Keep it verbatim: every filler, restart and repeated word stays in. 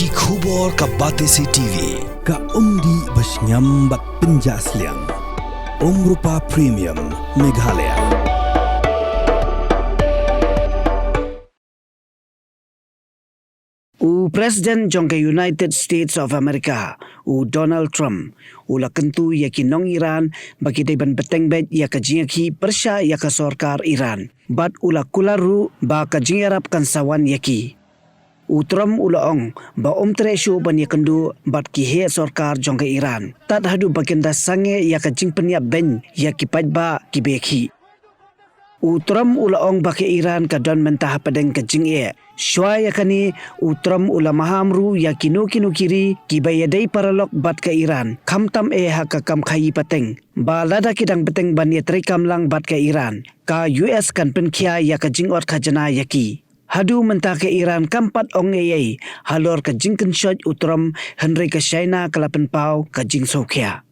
Ki khubor ka Batesi T V, ka umdih ba shngiam bad pynjah sliang. Umrupa Premium, Meghalaya. U President jong ka United States of America, u Donald Trump, u la kyntu ïa ki nong Iran ba ki dei ban bteng beit ïa ka jingïakhih pyrshah ïa ka sorkar Iran. Bad u la kular ruh ba ka jingïarap kan sa wan ïa ki. U Trump u la ong ba um treh shuh ban ïakynduh bad ki heh sorkar jong ka Iran tad haduh ba kin da sangeh ïa ka jingpynïap beiñ ïa ki paidbah kiba ïakhih. U Trump u la ong ba ka Iran ka don mynta hapdeng ka jingeh. Shuwa ïa kane, u Trump u la maham ruh ïa kino kino ki ri kiba ïadei paralok bad ka Iran, khamtam eh ha ka kam khaïi pateng, ba lada ki dang bteng ban ïatreikam lang bad ka Iran, ka U S kan pynkhia ïa ka jingot khajna ïa ki. Haduh mynta ka Iran kam pat ong ei ei halor ka jingkynshoit u Trump, hynrei ka China ka la pynpaw ka jingsngewkhia.